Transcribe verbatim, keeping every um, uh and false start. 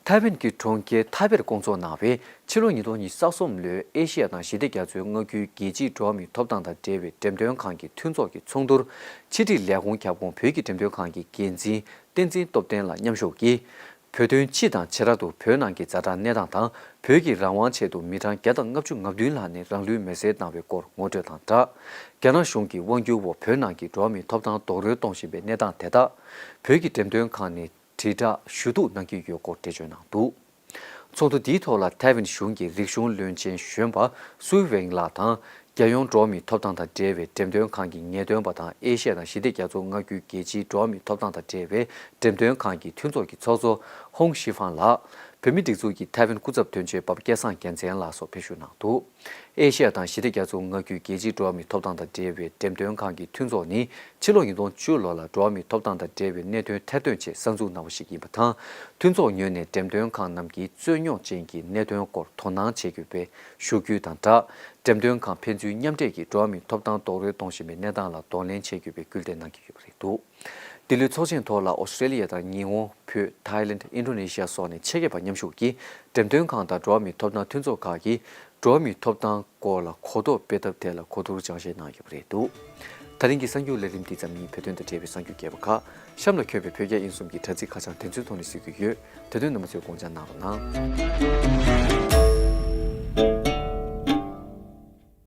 ཐའེ་ཝན་གྱི་གྲོང་ཁྱེར་ཐའེ་པེར་བསྐོང་ཚོགས་གནང་བའི་ཕྱི་ལོ་ཉིས་སྟོང་ཉི་ཤུ་རྩ་གསུམ་ལོའི་ཨེ་ཤེ་ཡ་དང་ཞི་བདེ་རྒྱ་མཚོའི་མངའ་ཁུལ་རྒྱལ་སྤྱིའི་འགྲོ་བ་མིའི་ཐོབ་ཐང་དང་འབྲེལ་བའི་འགྲེམས་སྟོན་ཁང་གི་མཐུན་ཚོགས་ཀྱི་ཚོགས་འདུར་ཕྱི་དྲིལ་ལས་ཁུངས་ཁྱབ་ཁོངས་བོད་ཀྱི་འགྲེམས་སྟོན་ཁང་གི་འགན་འཛིན་བསྟན་འཛིན་སྟོབས་ལྡན་ལགས་མཉམ་ཞུགས་ཀྱིས། བོད་དོན་སྤྱི་དང་བྱེ་བྲག་ཏུ་བོད་ནང་གི་ཛ་དྲག་གནས་སྟངས་དང་། བོད་ཀྱི་རང་དབང་ཆེད་དུ་མི་གྲངས་བརྒྱ་དང་ལྔ་བཅུ་ང་བདུན་ལྷག་ནས་རང་ལུས་མེར་སྲེག་བཏང་བའི་སྐོར་ངོ་སྤྲོད་དང་སྦྲགས། རྒྱ་ནག་གཞུང་གི་དབང་སྒྱུར་འོག་བོད་ནང་གི་འགྲོ་བ་མིའི་ཐོབ་ཐང་རྡོག་རོལ་གཏོང་བཞིན་པའི་གནས་སྟངས་དེ་དག་བོད་ཀྱི་འགྲེམས་སྟོན་ཁང་ནས་དྲིལ་བསྒྲགས་ཞུ་གཏུག་གནང་གི་ཡོད་སྐོར་འགྲེལ་བརྗོད་གནང་འདུག། ཚོགས་འདུ་འདིའི་ཐོག་ལ་ཐའེ་ཝན་གཞུང་གི་རིག་གཞུང་བློན་ཆེན་གཞོན་པ་སུའེ་ཝེང་ལགས་དང་། རྒྱལ་ཡོངས་འགྲོ་བ་མིའི་ཐོབ་ཐང་དང་འབྲེལ་བའི་འགྲེམས་སྟོན་ཁང་གི་ངེས་སྟོན་པ་དང་། ཨེ་ཤེ་ཡ་དང་ཞི་བདེ་རྒྱ་མཚོ་མངའ་ཁུལ་རྒྱལ་སྤྱིའི་འགྲོ་བ་མིའི་ཐོབ་ཐང་དང་འབྲེལ་བའི་འགྲེམས་སྟོན་ཁང་གི་མཐུན་ཚོགས་ཀྱི་ཚོགས་གཙོ་ཧོང་ཞི་ཧྥང་ལགས། བོད་མིའི་སྒྲིག་འཛུགས་ཀྱི་ཐའེ་ཝན་སྐུ་ཚབ་དོན་གཅོད་འབབ་སྐལ་བཟང་རྒྱལ་མཚན་ལགས་སོགས་ཕེབས་ཞུགས་གནང་འདུག། ཨེ་ཤེ་ཡ་དང་ཞི་བདེ་རྒྱ་མཚོ་མངའ་ཁུལ་རྒྱལ་སྤྱིའི་འགྲོ་བ་མིའི་ཐོབ་ཐང་དང་འབྲེལ་བའི་འགྲེམས་སྟོན་ཁང་གི་མཐུན་ཚོགས་ནི། ཕྱི་ལོ་ཉིས་སྟོང་བཅུ་ལོ་ལ་འགྲོ་བ་མིའི་ཐོབ་ཐང་དང་འབྲེལ་བའི་གནད་དོན་ཐེར་འདོན་ཆེད་གསར་འཛུགས་གནང་བ་ཞིག་ཡིན་པ་དང་། མཐུན་ཚོགས་ངོས་ནས་འགྲེམས་སྟོན་ཁང་རྣམས་ཀྱི་རྩོད་རྙོག་ཅན་གྱི་གནད་དོན་སྐོར་དོ་སྣང་བྱེད་དགོས་པའི་ཞུ་རྒྱུ་དང་སྦྲགས། འགྲེམས་སྟོན་ཁང་ཕན་ཚུན་མཉམ་འབྲེལ་གྱིས་འགྲོ་བ་མིའི་ཐོབ་ཐང་རྡོག་རོལ་གཏོང་བཞིན་པའི་གནས་སྟངས་ལ་གདོང་ལེན་བྱེད་དགོས་པའི་སྐུལ་འདེད་གནང་གི་ཡོད་པ་རེད་འདུག། འདི་ལོའི་ཚོགས་ཆེན་ཐོག་ལ་ཨོ་སི་ཀྲེ་ལི་ཡ་དང་ཉི་ཧོང་། བོད། ཐའི་ལེནྜ། ཨིན་ཌོ་ནེ་ཤི་ཡ་སོགས་ནས་ཆེད་མཁས་པ་མཉམ་ཞུགས་ཀྱིས་འགྲེམས་སྟོན་ཁང་དང་འགྲོ་བ་མིའི་ཐོབ་ཐང་མཐུན་ཚོགས་ཁག་གིས་འགྲོ་བ་མིའི་ཐོབ་ཐང་སྐོར་ལ་གོ་རྟོགས་སྤེལ་ཐབས་ཐད་ལ་གོ་བསྡུར་སྦྱང་བཤད་གནང་ཡོད་པ་རེད་འདུག། ད་རིང་གི་གསར་འགྱུར་ལས་རིམ་འདི་ཙམ་ཡིན། བོད་དོན་དང་འབྲེལ་བའི་གསར་འགྱུར་རྒྱས་པ་ཁག་གཤམ་ལ་འཁོད་པའི་བོད་རྒྱ་དབྱིན་གསུམ་གྱི་དྲ་ཚིགས་ཁ་བྱང་དེ་ཚོའི་ཐོག་ནས་གཟིགས་རྒྱུ་ཡོད། ད་དུང་རྣམ་པ་ཚོས་དགོངས་འཇགས་གནང་རོགས་གནང་།